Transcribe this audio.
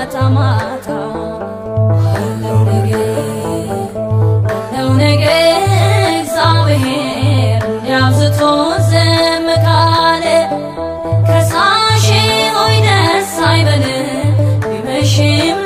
ማታ ማታ። አለው ነገር፣ አለው ነገር፣ እግዚአብሔር እንዲያብዝቶ ዝም ካለ፣ ከሳሼ ሆይ ደስ አይበልህ፣ ቢመሽም